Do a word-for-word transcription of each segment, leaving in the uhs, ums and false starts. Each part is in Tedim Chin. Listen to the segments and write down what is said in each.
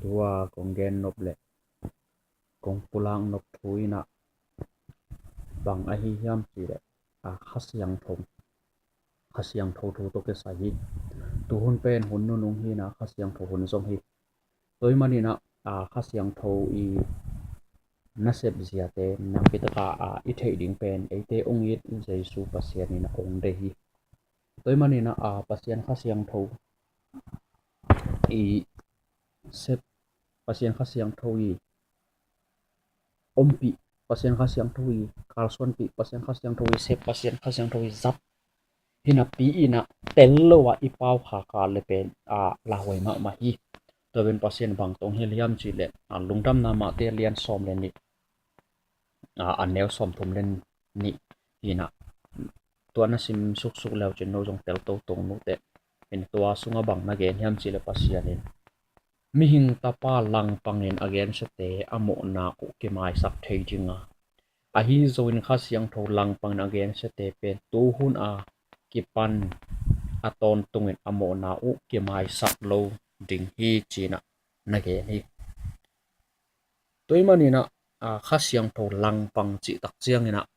Tua kong gen nop le kong pulak nop thu in ah bang ahi hiam cih leh Kha Siangtho, Kha Siangtho thu tawh kisai hi. Tuhun pen hun nunung hi in ah Kha Siangtho hun zong hi. Tua ahih manin ah Kha Siangtho i nasep ziate nakpi takin i theih ding pen eite hong it Jesu Pasian in ah hong deih hi. Tua ahih manin ah Pasian Kha Siangtho i sep, Pasian Kha Siangtho i ompih, Pasian Kha Siangtho i kalsuanpih, Pasian Kha Siangtho i sep, Pasian Kha Siangtho i zat hi napi in ah tel lo a i pau khak le pen lauhuai mahmah hi. Tua pen Pasian bang tawh hong hilh hiam cih leh Lungdamna Matthai a lian sawm le nih, a neu sawm thum le nih hi in ah, tua na sim suksuk le uh cin no zong tel toto uh teh. Tua sungah bang na gen hiam cih leh Pasian in mihing tapa langpangin a gensiate a mawhna uh kimaisak thei ding a, ahi zongin Kha Siangtho langpangin a gensiate pen tuhun a kipan a tawntungin a mawhna uh kimaisak lo ding hi ci-in ah na gen hi. Tua ahih manin ah Kha Siangtho langpang cih tak ciangin ah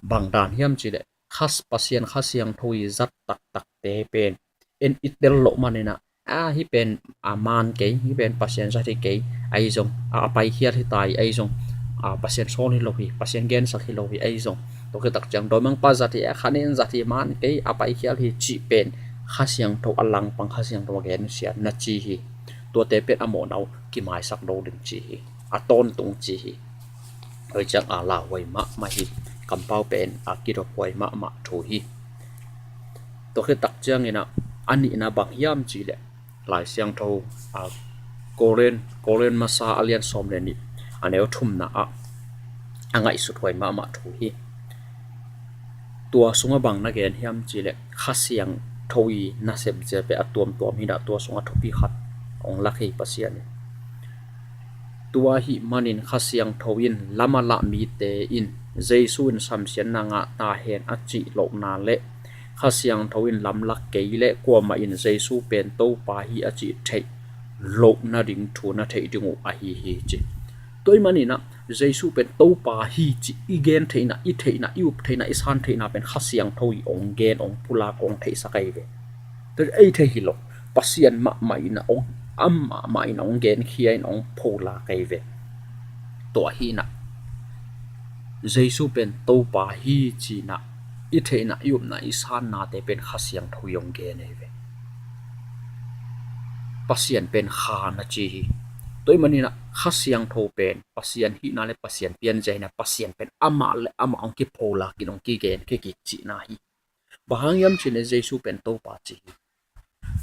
bang dan hiam cih leh Kha, Pasian Kha Siangtho i zat taktakte pen en i tel loh manin ah hih pen a man kei, hih pen Pasian zat hi kei, ahi zong a paikhiat hi ta hi, ahi zong Pasian sawl hi lo hi, Pasian gensak hi lo hi, ahi zong tua khit tak ciang dawimangpa zat hi, a khanin zat hi, man kei, a paikhiat hi cih pen Kha Siangtho a langpang, Kha Siangtho a gensia na ci hi. Tuate pen a mawhna uh kimaisak lo ding ci hi, a tawntung ci hi. Tua ciang a lauhuai mahmah hi. Kampau pen a kidophuai mahmah thu hi. Tua khit tak ciangin ah a nihna bang hiam cih leh Lai Siangtho Korin, Korin masa a lian sawm le nih a neu thumna ah a ngaihsut huai mahmah thu hi. Tua sungah bang na gen hiam cih leh Kha Siangtho i nasep zia pen a tuamtuam hi in ah tua sungah thupi khat hong lak hi Pasian in. Tua ahih manin Kha Siangtho in lam a lah mite in Jesu in samsiatna ngah ta hen a cih lohna le Kha Siangtho in lamlak kei leh kuamah in Jesu pen Topa hi a cih theih loh nading thu na theih ding uh ahi hi ci. Tua ahih manin ah Jesu pen Topa hi cih i gen theihna, i theihna, i up theihna, i san theihna pen Kha Siangtho i hong gen, hong pulak, hong theihsak ahi ve. Tua ei thei hi lo, Pasian mahmah in ah hong, amah mah in ah hong genkhia in hong pulak ahi ve. Tua hi in ah Jesu pen Topa hi ci-in ah i theihna, i upna, i sannate pen Kha Siangtho i hong gen ahi ve. Pasian pen Kha na ci hi. Tua ahih manin ah Kha Siangtho pen Pasian hihna le Pasian pianzia hi in ah Pasian pen amah le amah hong kipulak in hong kigen khia kik cihna hi. Bang hang hiam cih leh Jesu pen Topa ci hi.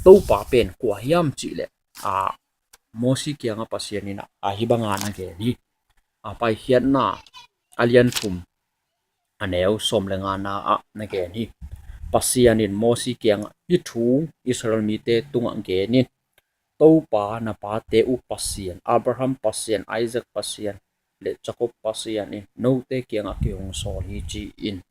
Topa pen kua hiam cih leh Mosi kiangah Pasian in ah hih bangin na gen hi. Paikhiatna a lian thum a neu sawm le ngana ah na gen hi. Pasian in Mosi kiangah hih thu Israel mite tungah gen in, Topa na pate uh Pasian, Abraham Pasian, Isaac Pasian le Jacob Pasian in note kiangah kei hong sawl hi ci-in,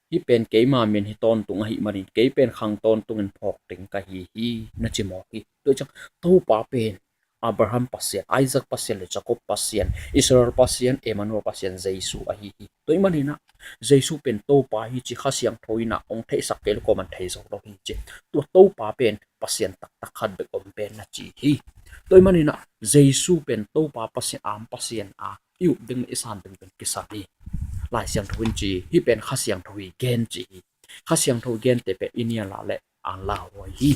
hih pen keima min hi tawntung ahih manin kei pen khang tawntungin phawk ding ka hi hi na ci mawk hi. Tua ciang Topa pen Abraham Pasian, Isaac Pasian le Jacob Pasian, Israel Pasian, Emmanuel Pasian, Jesu ahi hi. Tua ahih manin ah Jesu pen Topa hi ci Kha Siangtho in ah hong theihsak kei leh kuaman thei zo lo hi ci. Tua Topa pen Pasian taktak khat bek om pen na ci hi. Tua ahih manin ah Jesu pen Topa Pasian, a om Pasian a i up ding le i san ding pen kisam hi. Lai Siangtho in ci hi, hih pen Kha Siangtho i gen ci hi. Kha Siangtho i gente pen i nial a le a lauhuai hi.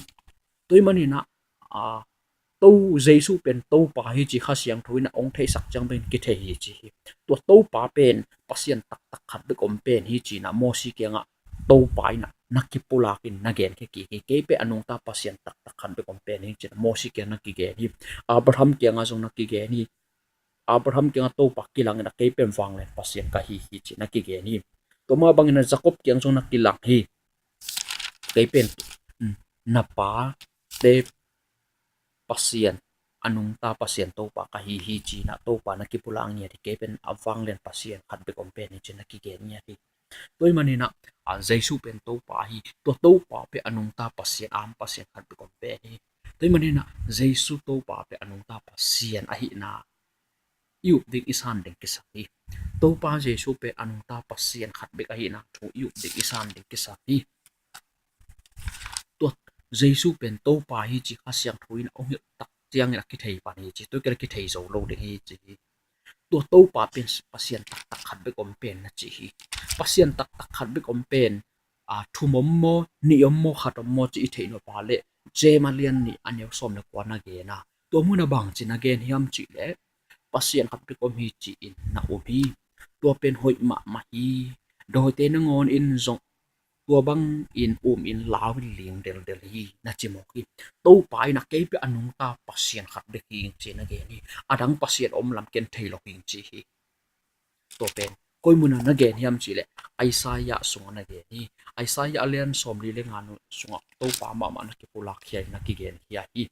Tua ahih manin ah To, Jesu pen Topa hi ci Kha Siangtho in ah hong theihsak ciang pen kithei hi ci hi. Tua Topa pen Pasian taktak khat bek om pen hi ci-in ah Mosi kiangah Topa in ah na kipulak in na genkhia kik hi. Kei pen a nungta Pasian taktak khat bek om pen hi ci-in ah Mosi kiang na kigen hi. Abraham kiangah zong na kigen hi. Abraham kiangah Topa kilang in ah kei pen vanglian Pasian ka hi hi ci-in na kigen hi. Tua mah bangin ah Jacob kiang zong na kilang hi. Kei pen, mm, na pate Pasian, a nungta Pasian Topa ka hi hi ci-in ah Topa na kipulak ngiat hi. Kei pen a vanglian Pasian khat bek om pen hi ci-in na kigen ngiat hi. Tua ahih manin ah, a, Jesu pen Topa hi. Tua Topa pen a nungta Pasian, a om Pasian khat bek om pen hi. Tua ahih manin ah Jesu Topa pen a nungta Pasian ahihna i up ding i san ding kisam hi. Topa Jesu pen a nungta Pasian khat bek ahihna thu i up ding i san ding kisam hi. Tua Jesu pen Topa hi ci Kha Siangtho in a hong hilh tak ciangin a kithei pan hi ci, tua kei a kithei zo lo ding hi ci hi. Tua Topa pen Pasian taktak khat bek om pen na ci hi. Pasian taktak khat bek om pen a, thum om maw, nih om maw, khat om maw ci i theih nop a leh James a lian nih a neu sawm le kua na gen a, tua mun a bang ci na gen hiam cih leh Pasian khat bek om hi ci-in na um hi. Tua pen hoih mahmah hi. Dawite nangawn in zong tua bangin um in lau in ling deldel hi na ci mawk hi. Topa in a kei pen a nungta Pasian khat bek hi ci na gen hi. A dang Pasian om lam ken thei lo hi ci hi. Tua pen koi mun a na gen hiam cih leh Isaiah sungah na gen hi. Isaiah a lian sawmli le nga sungah Topa mahmah na kipulak khia in na kigen khia hi.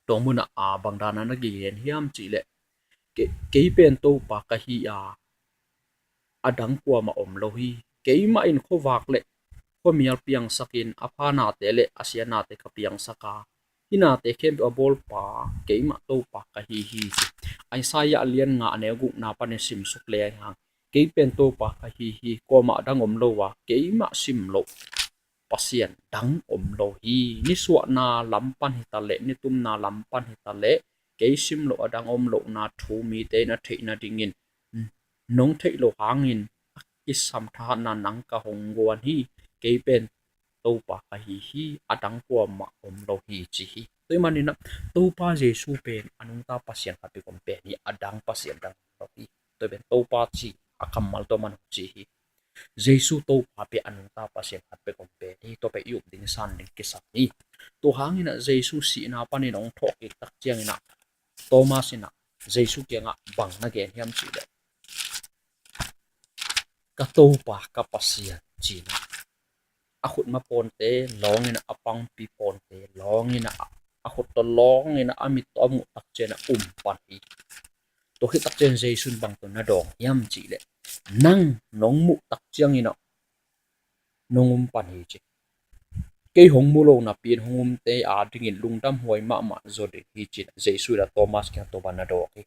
Tua mun ah a bang dan a na kigen hiam cih leh kei, kei pen Topa ka hi a, a dang kuamah om lo hi. Keimah in khuavak le khuamial piangsakin a pha nate le a sia nate ka piangsak a, hih nate khempeuh a bawlpa keimah Topa ka hi hi ci. Isaiah a lian nga a neu gukna panin simsuk leng hang, kei pen Topa ka hi hi, kuamah dang om lo a, keimah sim loh Pasian dang om lo hi. Nisuahna lam pan hi ta leh, nitumna lam pan hi ta leh, kei sim loh a dang om lohna thu mite in a theih nadingin nong theih loh hangin a kisam thahatna nang ka hong guan hi. Kei pen Topa ka hi hi, a dang kuamah om lo hi ci hi. Tua ahih manin ah Topa Jesu pen a nungta Pasian khat bek om pen hi, a dang Pasian dang om lo hi. Tua pen Topa ci a kammal tawh man ci hi. Jesu Topa pen a nungta Pasian khat bek om pen hi. Tua pen i up ding san ding kisam hi. Tua hangin ah Jesu sihna panin hong thawh kik tak ciangin ah Thomas in ah Jesu kiangah bang na gen hiam cih leh, ka Topa ka Pasian ci-in ah a khut ma pawnte lawngin ah, a pangpi pawnte lawngin ah, a khut tawh lawngin ah, a mit tawh a muh tak ciangin ah um pan hi. Tua khit tak ciangin Jesu in bang tawh na dawng hiam cih leh, nang nong muh tak ciangin ah nong um pan hi ci. Kei hong mu lo napi-in hong umte a dingin lungdam huai mahmah zaw ding hi ci-in ah Jesu in ah Thomas kiang tua bang na dawng hi.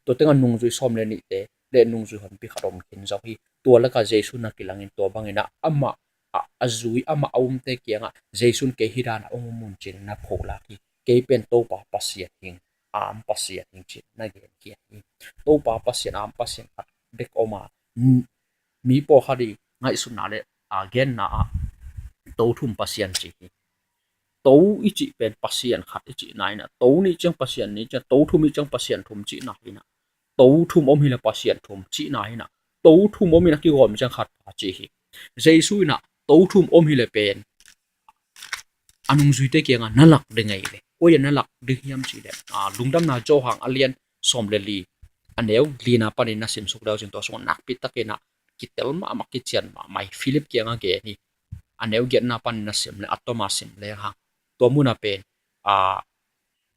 Tua tengah nungzui sawm le nihte le nungzui honpi khat om khin zaw hi. Tua lakah Jesu na kilangin tua bangin ah amah a, a zui, amah a umte kiangah Jesu in kei hih dan a hong um un ci-in na pholak hi. Kei pen Topa Pasian hi ing, a am Pasian hi ing ci-in na gen khia hi. Topa Pasian, a am Pasian khat bek om a, mi pawlkhat i ngaihsutna le a genna ah to thum Pasian ci hi. To i cih pen Pasian khat i cihna hi-in ah, to nih ciang Pasian nih ciang, to thum i ciang Pasian thum cihna hi-in ah, to thum om hi leh Pasian thum cihna hi-in ah, to thum om in a kigawm ciang khat pha ci hi. Jesu in ah to thum om hi leh pen a nungzuite kiangah na lak ding ahi ve. Koi ah na lak ding hiam cih leh, a, Lungdamna Johan a lian sawm le li a neu lina panin na simsuk leu cin tua sungah nakpi takin ah kitel mahmah, kician mahmah hi. Philip kiangah gen hi. A neu giatna panin na sim leh, a tawm a sim leng hang, tua mun ah pen a,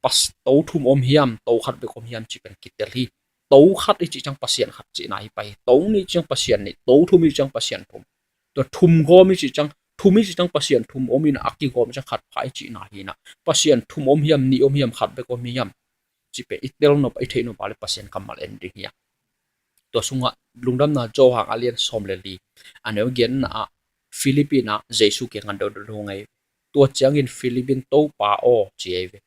Pas, to thum om hiam, to khat bek om hiam cih pen kitel hi. To khat i cih ciang Pasian khat cihna hi pah hi. To nih ciang Pasian nih, to thum i cih ciang Pasian thum. Tua thum gawm i cih ciang, thum i cih ciang Pasian thum om in a kigawm ciang khat pha i cihna hi-in ah, Pasian thum om hiam, nih om hiam, khat bek om hiam cih pen i tel nop, i theih nop a leh Pasian kammal en ding hi a. Tua sungah Lungdamna Johan a lian sawm le li a neu giatna ah Philip in ah Jesu kiangah dodol hi ing. Tua ciangin Philip in, Topa aw, ci hi ve.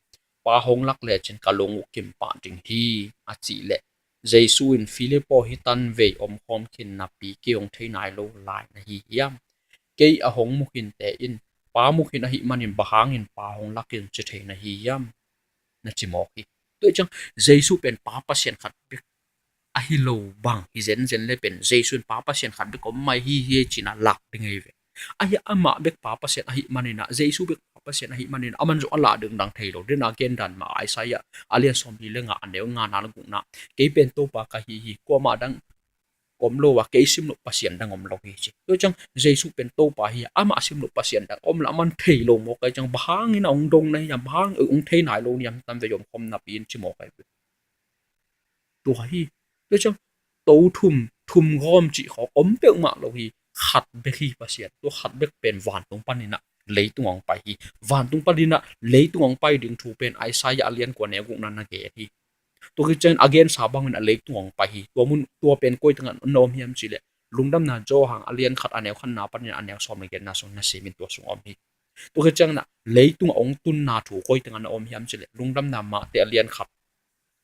Pa hong lak lecin ka lung uh kim pah ding hi, a cih leh Jesu in, Philip aw, hih tan vei omkhawm khin napi kei hong thei nai lo lai na hi hiam? Kei a hong mu khinte in Pa mu khin ahih manin bang hangin Pa hong lak in ci thei na hi hiam? Na ci mawk hi. Tua hi ciang Jesu pen Pa Pasian khat bek ahi lo bang hi zenzen leh pen Jesu in Pa Pasian khat bek om mai hi hi ci-in ah lak ding ahi ve. Ahi, amah bek Pa Pasian ahih manin ah, Jesu bek Pa Pasian ahih manin ah, aman zong a lah ding dang thei lo. Dena gen dan mah Isaiah a lian sawmli le nga a neu ngana le gukna, kei pen Topa ka hi hi, kuamah dang om lo a, kei sim loh Pasian dang om lo hi ci. Tua hi ciang Jesu pen Topa hi a, amah sim loh Pasian dang om leh aman thei lo mawk ahi ciang bang hangin a hong dong na hiam, bang hang hong thei nai lo na hiam, tan vei omkhawm napi in ci mawk ahi ve. Tua hi. Tua hi ciang to thum, thum gawm cih khawng om peuhmah lo hi. Khat bek hi Pasian. Tua khat bek pen vantung panin ah leitung hong pai hi. Vantung paninah leitung hong pai ding thu pen Isaiah a lian kua neu gukna na gen hi. Tua khit ciangin a gensa bangin a leitung hong pai hi. Tua mun tua pen koi tengah na om hiam cihleh Lungdamna Johan a lian khat a neu khatna panin a neu sawm le giatna sung na simin tua sung om hi. Tua khit ciangin leitung a hong tunna thu koi tengah na om hiam cihleh Lungdamna Mate a lian khat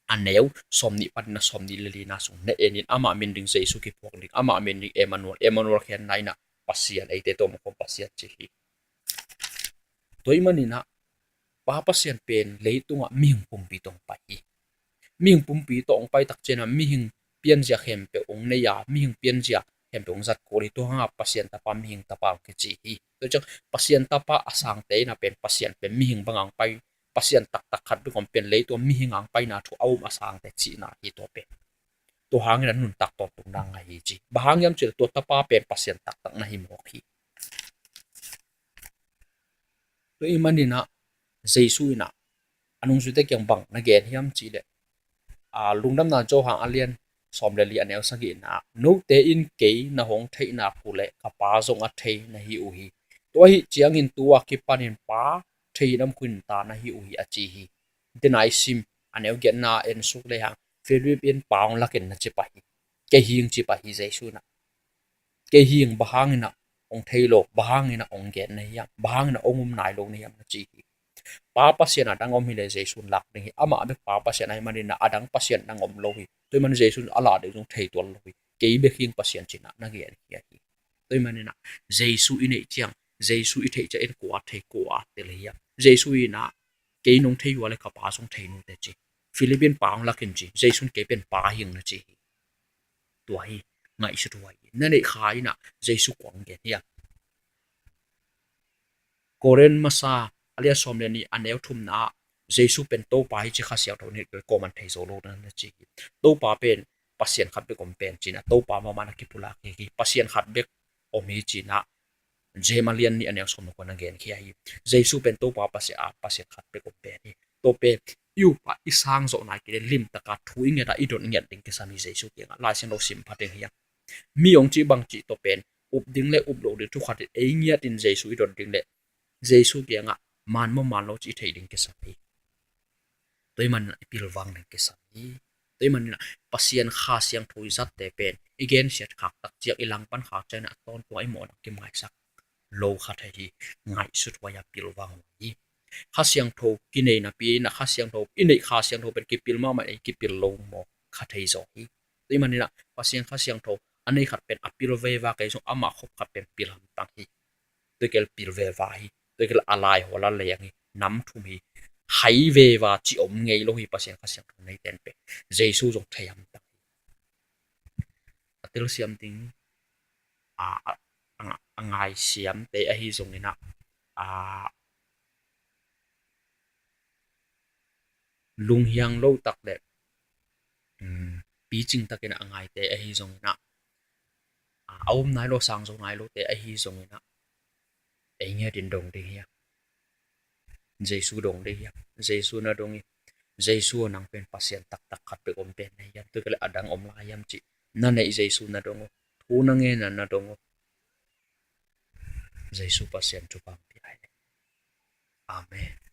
a neu sawm nih panin a sawm nih le lina sung na enin amah min ding Jesu kiphuak ding, amah min ding Emmanuel, Emmanuel khenna inah Pasian eite tawh mukawm Pasian ci hi. Tua ih maninah Pa Pasian pen leitungah mihing pumpi tawh hong pai hi. Mihing pumpi tawh hong pai tak cianah mihing pianzia khempeuh hong nei a, mihing pianzia khempeuh hong zat kul hi. Tua hangah Pasian Tapa mihing tapa hong kici hi. Tua ciang Pasian Tapa a sangte inah pen Pasian pen mihing bangah hong pai, Pasian taktak khat bek om pen leitung mihing hong paina thu a um a sangte cihna hi tua pen. Tua hangin a nuntak tawntungna ngah hi ci. Bang hang hiam cihleh tua Tapa pen Pasian taktak na hi mawk hi. Tua ih maninah Jesu inah a nungzuite kiang bang na gen hiam cihleh a Lungdamna Johan a lian sawm le li a neu sagihna ah note in kei na hong theihna uh leh ka Pa zong a thei na hi uh hi. Tua ahih ciangin tu-a kipanin Pa thei nam khuinta na hi uh hi a ci hi. Dena i sim a neu giatna en suk lehang Philip in Pa hong lakin na ci pah hi. Kei hing ci pah hi Jesu inah. Kei hing bang hanginah hong thei lo, bang hanginah hong gen na hiam, bang hanginah hong um nai lo na hiam na ci hi. Pa Pasian a dang om hileh Jesu in lak ding hi. Amah bek Pa Pasian ahi maninah a dang Pasian dang om lo hi. Tua ih man Jesu in a lak ding zong thei tuan lo hi. Kei bek hing Pasian cinah na gen hi ahi. Tua ih maninah Jesu i neih ciang, Jesu i theih ciang in kua thei kua tel hiam? Jesu inah kei nong thei uh leh ka Pa zong thei nu te ci. Philip in Pa hong lakin ci. Jesu in kei pen Pa hing na ci hi. Tua hi ngaihsut huai hi. Na neih kha inah Jesu kua hong gen hiam? Korin masa a lian sawm le nih a neu thumna ah Jesu pen Topa hi ci Kha Siangtho nih kawman thei zo lo na ci hi. Topa pen Pasian khat bek om pen cinah Topa mahmah na kipulak hi hi. Pasian khat bek om hi cinah James a lian nih a neu sawm le kua na gen khia hi. Jesu pen Topa Pasian a Pasian khat bek om pen hi. Tua pen i upah i sang zawh nai kei leh limtaka thu i ngetah i dot ngiat ding kisam hi Jesu kiangah. Lai Siangtho sim pha ding hiam? Mi hong cih bang cih tua pen up ding le up loh ding thu khat in ei ngiatin Jesu i dot ding le Jesu kiangah man maw man lo cih i theih ding kisam hi. Tua ih maninah i pilvang ding kisam hi. Tua ih maninah Pasian Kha Siangtho i zatte pen i gensiat khak tak ciang i langpan khak ciang inah a tawntung a i mawhna kimaisak lo kha thei hi. Ngaihsut huai a pilvang huai hi. Kha Siangtho kinei napi inah Kha Siangtho i neih Kha Siangtho pen kipil mahmah ei kipil lo mawk kha thei zaw hi. Tua ih maninah Pasian Kha Siangtho a nei khat pen a pil veva kei zong amah khop khat pen pil hamtang hi. Tua ih kei leh pil veva hi. Tua ih kei leh a lai hawl a leng hi. Nam thum hi. Hai veva ci om ngei lo hi Pasian Kha Siangtho nei ten pen. Jesu zong thei hamtang hi. A telsiam ding a, a, a, a ngaisiamte ahi zonginah a lunghiang lo tak le um, picing takin a ngaite ahi zonginah a, a um nai lo sang zo nai lote ahi zonginah ei ngiatin dong ding hiam? Jesu dong ding hiam? Jesu na dong hi. Jesu aw nang pen Pasian taktak khat bek om pen na hiam? Tua ih kei leh a dang om lai hiam cih na neih Jesu na dong uh. Thu na ngen na dong uh. Jesu Pasian thupha pia hi. Amen.